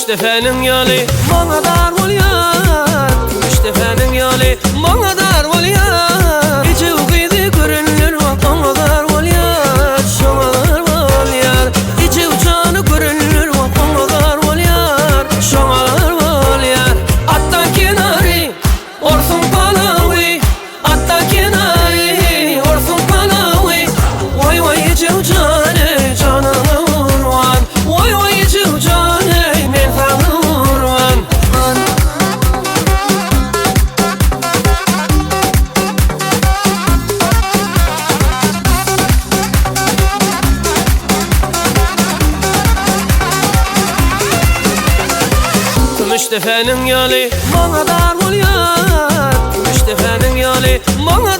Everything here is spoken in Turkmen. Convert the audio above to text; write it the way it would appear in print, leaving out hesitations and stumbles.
Kümüşdepäniň ýoly maňa dar bolýar Kümüşdepäniň ýoly maňa dar bolýar Ejew gyzy görenler oňa zar bolýar Şoňa zar bolýar Ejew jany görenler oňa zar bolýar Şoňa zar bolýar Atdan kenary Orsuň palawy Atdan kenary Orsuň palawy Waý waý ejew jan eý janyňa gurban Waý waý ejew jan eý men saňa gurban. Kümüşdepäniň ýoly maňa dar bolýar Kümüşdepäniň ýoly maňa.